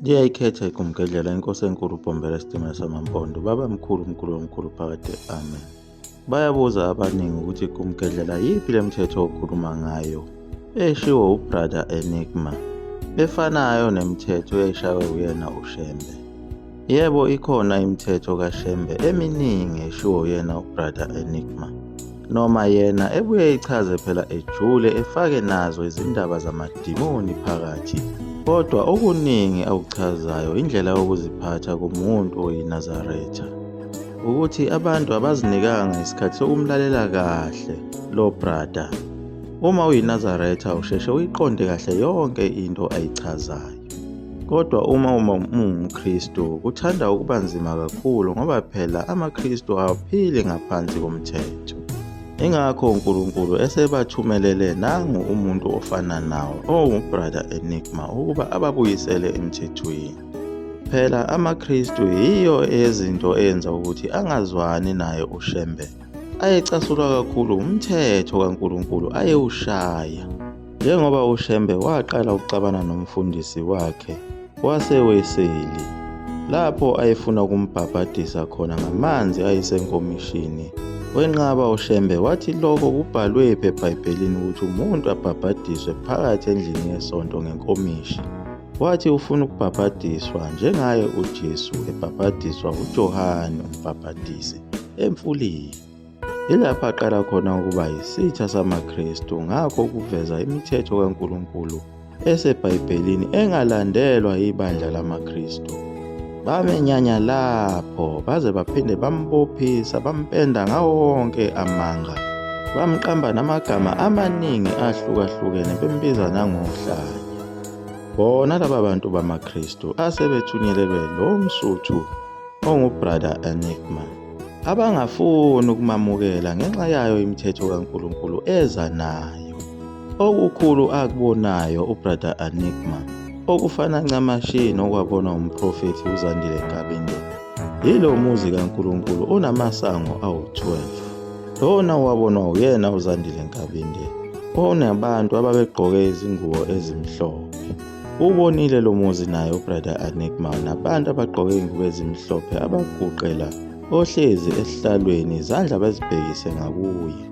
Liyayikhetha igumgedlela inkosi enkulu uBhombela isitimela samaMpondo. Baba mkhulu mkhulu omkhulu phakade amen. Bayabuza abaningi ukuthi igumgedlela yiphi le mthetho okhuluma ngayo eshiwo uBrother Enigma efanayo nemithetho eyayishaywe uyena uShembe. Yebo ikhona imithetho kaShembe eminingi eshiwo uyena uBrother Enigma. Noma yena ebuye ichaze phela ejule efake nazo izindaba zamadimoni phakathi. Kodwa okuningi akuchazayo indlela yokuziphatha komuntu oyiNazaretha. Ukuthi abantu abazinikanga isikhathi sokumlalela kahle lo brother. Uma uyiNazaretha usheshe uyiqonde kahle yonke into ayichazayo. Kodwa uma ungumKristu kuthanda ukuba nzima kakhulu ngoba phela amaKristu awaphili ngaphansi komthetho. Ingakho uNkulunkulu esebathumelele nangu umuntu ofana nawo owuBrother Enigma ukuba ababuyisele emthethweni. Phela amaKristu yiyo eyezinto eyenza ukuthi angazwani naye uShembe. Ayecasulwa kakhulu umthetho kaNkulunkulu ayewushaya. Njengoba uShembe waqala ukuxabana nomfundisi wakhe waseWeseli, lapho ayefuna ukumbhabhadisa khona ngamanzi ayesenkomishini, wenqaba uShembe wathi lokho kubhalwephi eBhayibhelini ukuthi umuntu abhabhadiswe phakathi endlini yesonto ngenkomishi. Wathi ufuna ukubhabhadiswa njengaye uJesu ebhabhadiswa uJohane umbhabhadisi emfuleni. Yilapho aqala khona ukuba yisitha samaKristu ngakho ukuveza imithetho kaNkulunkulu eseBhayibhelini engalandelwa ibandla lamaKristu. Bamenyanya lapho baze baphinde bambophisa bampenda ngawo wonke amanga. Bamqamba namagama amaningi ahlukahlukene bembiza nangohlanya. Bona laba bantu bamaKristu asebethunyelelwe lo mSuthu onguBrother Enigma abangafuni ukumamukela ngenxa yayo imithetho kaNkulunkulu eza nayo. Okukhulu akubonayo uBrother Enigma okufana ncamashi nokwabonwa umprofethi uZandile Nkabinde yilo muzi kaNkulunkulu onamasango awu-12. Lona owabonwa uyena uZandile Nkabinde onabantu ababegqoke izingubo ezimhlophe. Ubonile lo muzi naye uBrother Enigma nabantu abagqoke ingubo ezimhlophe abaguqela ohlezi esihlalweni izandla bezibhekise ngakuye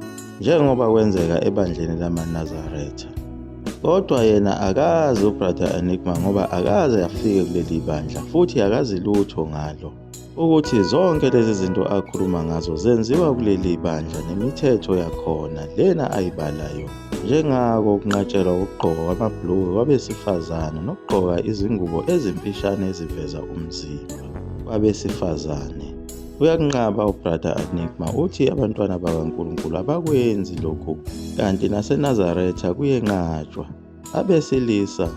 njengoba kwenzeka ebandleni lamaNazaretha. Kodwa yena akazi uBrother Enigma ngoba akaze afike kuleli bandla futhi akazi lutho ngalo. Ukuthi zonke lezi zinto akhuluma ngazo zenziwa kuleli bandla nemithetho yakhona lena ayibalayo njengako ukunqatshelwa ukugqoka kwamabhulukwe kwabesifazane nokugqoka izingubo ezimfishane eziveza umzimba kwabesifazane. Uyakunqaba uBrother Enigma uthi abantwana bakaNkulunkulu abakwenzi lokhu kanti naseNazaretha kuyenqatshwa. Abesilisa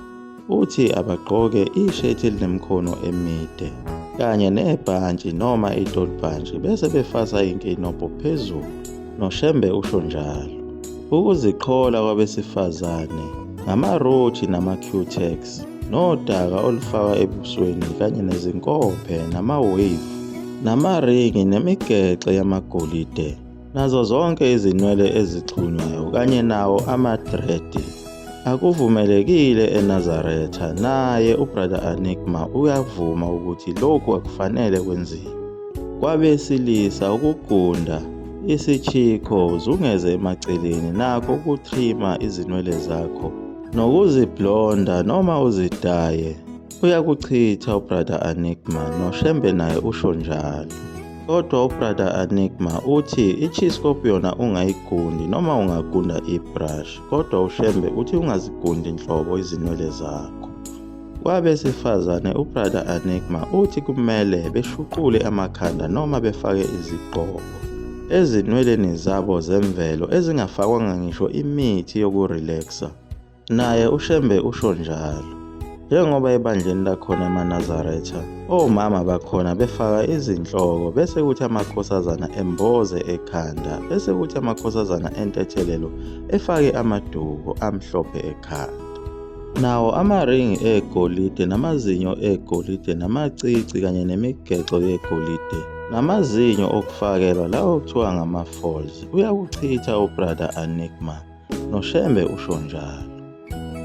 uthi abagqoke ishethi elinemikhono emide kanye nebhantshi noma itolibhantshi bese befasa inkinobho phezulu. NoShembe usho njalo. Ukuziqhola kwabesifazane ngamaroji nama-cutex nodaka olufakwa ebusweni kanye nezinkophe nama-wave namaringi nemigexo yamagolide nazo zonke izinwele ezixhunywayo kanye nawo ama-dread akuvumelekile eNazaretha. Naye uBrother Enigma uyavuma ukuthi lokhu akufanele kwenziwe. Kwabesilisa ukugunda isitshikho uzungeze emaceleni nakho ukuthrima izinwele zakho nokuziblonda noma uzidaye uyakuchitha uBrother Enigma noShembe naye usho njalo. Kodwa uBrother Enigma uthi i-chiscope yona ungayigundi noma ungagunda ibrush, kodwa uShembe uthi ungazigundi nhlobo izinwele zakho. Kwabesifazane uBrother Enigma uthi kumele beshuqule amakhanda noma befake izigqoko ezinweleni zabo zemvelo ezingafakwanga ngisho imithi yokurelaxa. Naye uShembe usho njalo. Njengoba ebandleni lakhona amaNazaretha, omama bakhona befaka izinhloko bese kuthi amakhosazana emboze ekhanda bese kuthi amakhosazana entethelelo efake amaduku amhlophe ekhanda. Nawo amaringi egolide namazinyo egolide namacici kanye nemigexo yegolide namazinyo okufakelwa lawo okuthiwa ngama-falls uyakuchitha uBrother Enigma. NoShembe usho njalo.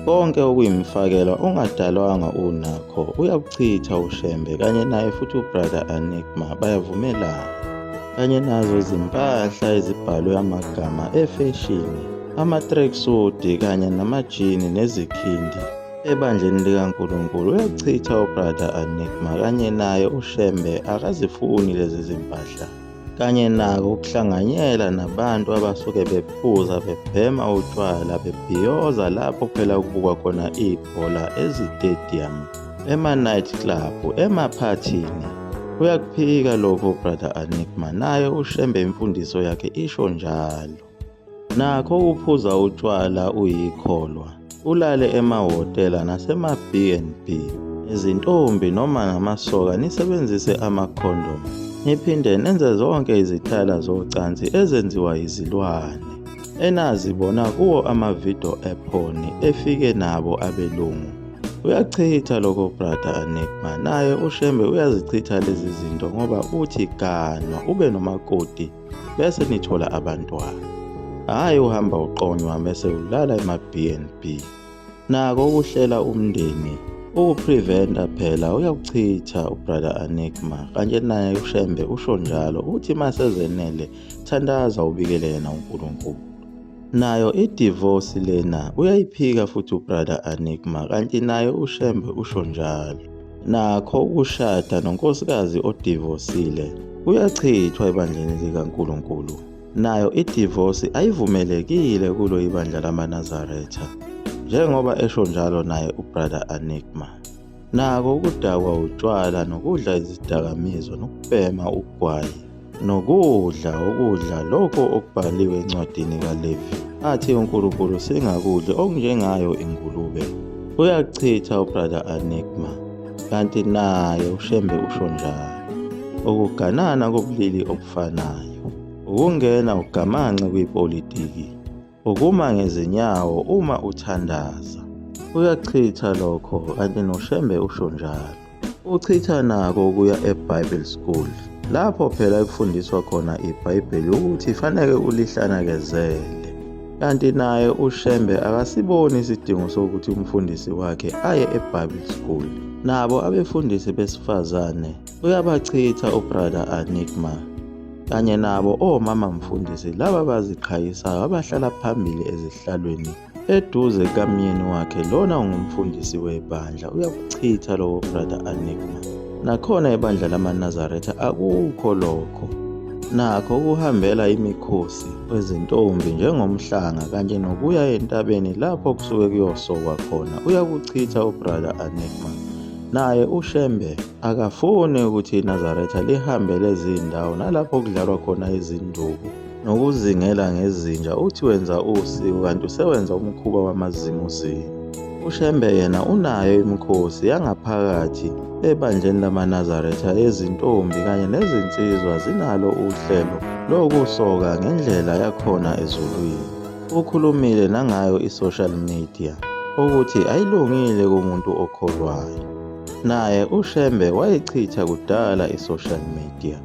Konke okuyimfakela ongadalwanga unakho uyakuchitha uShembe kanye naye futhi uBrother Enigma bayavumelana. Kanye nazo izimpahla ezibhalwe amagama efeshini, ama-tracksuit kanye namajini nezikhindi ebandleni likaNkulunkulu uyakuchitha uBrother Enigma kanye naye uShembe akazifuni lezi zimpahla. Kanye nako ukuhlanganyela nabantu abasuke bephuza bebhema utshwala bebhiyoza lapho phela kubukwa khona ibhola ezitedium, ema-night club, emaphathini. Uyakuphika lokho uBrother Enigma naye uShembe imfundiso yakhe isho njalo. Nakho ukuphuza utshwala uyikholwa, ulale emahhotela nasema-B and B, izintombi noma namasoka nisebenzise amakhondomu, niphinde nenze zonke izitayela zocansi ezenziwa yizilwane, enazibona kuwo amavidiyo ephoni efike nabo abelungu. Uyachitha lokho Brother Enigma, naye uShembe uyazichitha lezi zinto ngoba uthi ganwa ube nomakoti bese nithola abantwana. Hhayi uhamba uqonywa bese ulala ema-B and B. Nako ukuhlela umndeni, ukupreventa phela uyakuchitha uBrother Enigma kanye naye uShembe usho njalo uthi masezenele thandaza ubikele yena uNkulunkulu. Nayo i-divorce lena uyayiphika futhi uBrother Enigma kanti naye uShembe usho njalo. Nakho ukushada nonkosikazi odivosile kuyachithwa ebandleni likaNkulunkulu. Nayo i-divorce ayivumelekile kulo ibandla lamaNazaretha, njengoba esho njalo naye uBrother Enigma. Nako ukudakwa utshwala nokudla izidakamizwa nokubhema ugwayi nokudla ukudla lokho okubhaliwe encwadini kaLevi athi uNkulunkulu singakudli okunjengayo ingulube. Uyakuchitha uBrother Enigma kanti naye uShembe usho njalo. Ukuganana kobulili obufanayo, ukungena ugamanxe kwipolitiki, ukuma ngezinyawo uma uthandaza. Uyachitha lokho kanti noShembe usho njalo. Uchitha nako ukuya eBible School, lapho phela ekufundiswa khona iBhayibheli ukuthi faneke ulihlanakezele. Kanti naye uShembe akasiboni isidingo sokuthi umfundisi wakhe aye eBible School. Nabo abefundisi besifazane uyabachitha uBrother Enigma kanye nabo omama mfundisi laba baziqhayisayo abahlala phambili ezihlalweni eduze kamyeni wakhe lona ungumfundisi webandla. Uyakuchitha lowo Brother Enigma. Nakhona ibandla lamaNazaretha akukho lokho. Nakho ukuhambela imikhosi kwezintombi njengomhlanga kanye nokuya entabeni lapho kusuke kuyosokwa khona uyakuchitha uBrother Enigma. Naye uShembe akafuni ukuthi iNazaretha lihambe lezi ndawo nalapho kudlalwa khona izinduku nokuzingela ngezinja, uthi wenza usiko kanti usewenza umkhuba wamazimuzimu. UShembe yena unayo imikhosi yangaphakathi ebandleni lamaNazaretha ezintombi kanye nezinsizwa zinalo uhlelo lokusoka ngendlela yakhona ezulwini. Ukhulumile nangayo i-social media ukuthi ayilungile kumuntu okholwayo. Naye uShembe wayichitha kudala i-social media.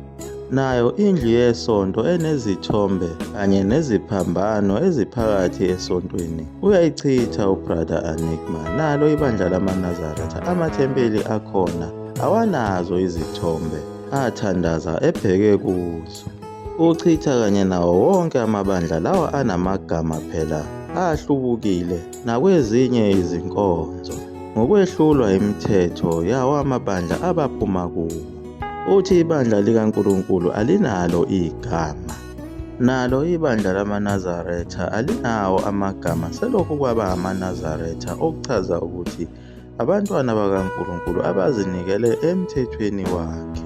Nayo indlu yesonto enezithombe kanye neziphambano eziphakathi esontweni uyayichitha uBrother Enigma. Nalo ibandla lamaNazaretha amathempeli akhona awanazo izithombe athandaza ebheke kuzo. Uchitha kanye nawo wonke amabandla lawa anamagama phela ahlubukile nakwezinye izinkonzo ngokwehlulwa imithetho yawo amabandla abaphuma kuwo. Uthi ibandla likaNkulunkulu alinalo igama. Nalo ibandla lamaNazaretha alinawo amagama selokhu kwaba amaNazaretha, okuchaza ukuthi abantwana bakaNkulunkulu abazinikele emthethweni wakhe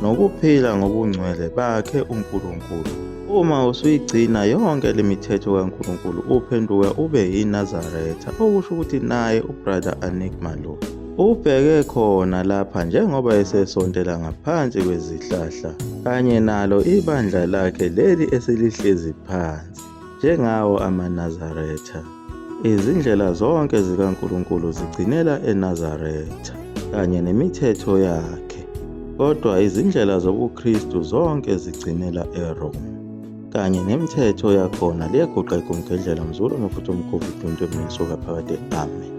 nokuphila ngobungcwele bakhe uNkulunkulu. Uma usuyigcina yonke le mithetho kaNkulunkulu uphenduka ube yiNazaretha, okusho ukuthi naye uBrother Enigma lo ubheke khona lapha njengoba esesontela ngaphansi kwezihlahla kanye nalo ibandla lakhe leli eselihlezi phansi njengawo amaNazaretha. Izindlela zonke zikaNkulunkulu zigcinela eNazaretha kanye nemithetho yakhe, kodwa izindlela zobuKristu zonke zigcinela eRoma. kanye nemithetho yakhona. Liyaguqa igumgedlela mzukulu wamafutha omkhovu uDuntu emini suka phakade. Amen.